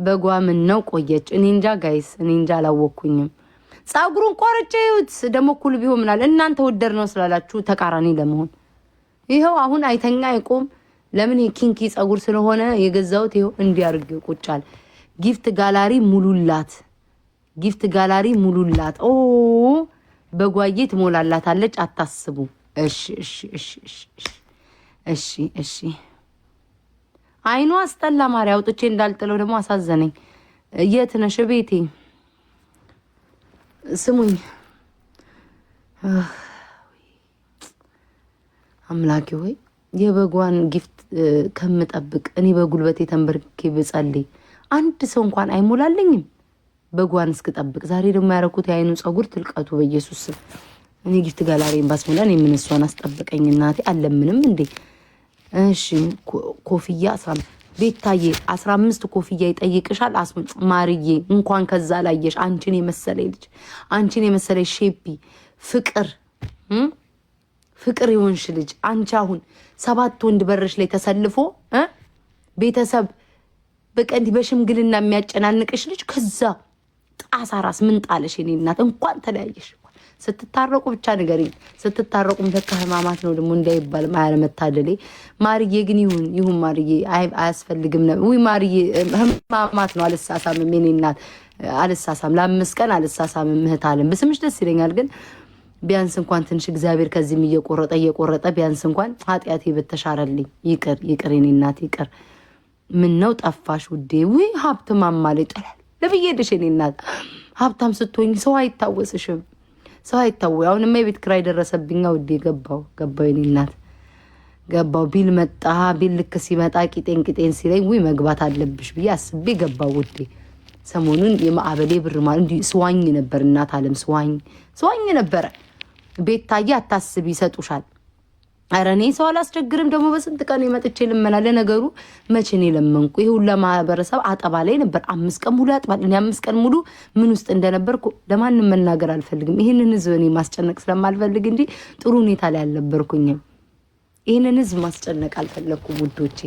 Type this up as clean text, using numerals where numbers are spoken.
በጓ ምን ነው ቆየች? እኔ እንጃ guys፣ እኔ እንጃ አላወቅኩኝም። ፀጉሩን ቆርጬ ይዩት ደግሞ እኩል ቢሆን ምናል እናንተ ወደር ነው ስላላችሁ ተቃራኒ ለመሆን ይኸው አሁን አይተኛ አይቆም። ለምን kinky ፀጉር ስለሆነ የገዛሁት ይኸው እንዲያርግ ቁጫል። Gift gallery ሙሉላት፣ gift gallery ሙሉላት። ኦ በጓዬ ትሞላላታለች፣ አታስቡ። እሺ እሺ እሺ እሺ እሺ እሺ። አይኑ አስጠላ። ማሪ አውጥቼ እንዳልጥለው ደግሞ አሳዘነኝ። የት ነሽ ቤቴ? ስሙኝ አምላኬ ሆይ የበጓን gift ከምጠብቅ እኔ በጉልበቴ ተንበርክኬ ብጸልይ አንድ ሰው እንኳን አይሞላልኝም። በጓን እስክጠብቅ ዛሬ ደግሞ ያደረኩት የአይኑ ፀጉር ትልቀቱ በኢየሱስ ስም። እኔ gift gallery ን ባስሞላ እኔ ምን እሷን አስጠብቀኝ እናቴ። አለምንም እንዴ? እሺ ኮፍያ ቤታዬ 15 ኮፍያ ይጠይቅሻል። ማርዬ እንኳን ከዛ ላየሽ አንቺን የመሰለ ልጅ፣ አንቺን የመሰለ ሼፒ ፍቅር ፍቅር የሆንሽ ልጅ፣ አንቺ አሁን ሰባት ወንድ በረሽ ላይ ተሰልፎ ቤተሰብ በቃ እንዲህ በሽምግልና የሚያጨናንቅሽ ልጅ ከዛ ጣሳ ራስ ምን ጣለሽ? የኔ እናት እንኳን ተለያየሽ። ስትታረቁ ብቻ ንገሪኝ። ስትታረቁም ለካ ህማማት ነው ደግሞ እንዳይባል አለመታደሌ። ማርዬ ግን ይሁን ይሁን ማርዬ አያስፈልግም። ውይ ማርዬ ህማማት ነው። አልሳሳምም የኔ እናት አልሳሳም። ለ5 ቀን አልሳሳምም። እህት አለም ብስምሽ ደስ ይለኛል ግን ቢያንስ እንኳን ትንሽ እግዚአብሔር ከዚህም እየቆረጠ እየቆረጠ ቢያንስ እንኳን ኃጢአቴ በተሻረልኝ። ይቅር ይቅር የኔ እናት ይቅር። ምን ነው ጠፋሽ ውዴ? ውይ ሀብት ማማ ላይ ጥላል ለብዬልሽ የኔ እናት። ሀብታም ስትሆኝ ሰው አይታወስሽም። ሰው አይታወ አሁንማ የቤት ኪራይ ደረሰብኛ ውዴ። ገባው ገባው የኔ እናት ገባው። Bill መጣ። Bill ልክ ሲመጣ ቂጤን ቂጤን ሲለኝ ውይ መግባት አለብሽ ብዬ አስቤ ገባው ውዴ። ሰሞኑን የማዕበሌ ብር ማለት እንዲህ ስዋኝ ነበር እናት አለም ስዋኝ ስዋኝ ነበረ። ቤታዬ አታስቢ ይሰጡሻል። ኧረ እኔ ሰው አላስቸግርም። ደግሞ በስንት ቀን የመጥቼ ልመና። ለነገሩ መቼ ነው የለመንኩ? ይሄ ሁላ ማህበረሰብ አጠባ ላይ ነበር። 5 ቀን ሙሉ ያጥባል። እኔ 5 ቀን ሙሉ ምን ውስጥ እንደነበርኩ ለማንም መናገር አልፈልግም። ይህንን ህዝብ እኔ ማስጨነቅ ስለማልፈልግ እንጂ ጥሩ ሁኔታ ላይ አልነበርኩኝም። ይህንን ህዝብ ማስጨነቅ አልፈለግኩም ውዶቼ።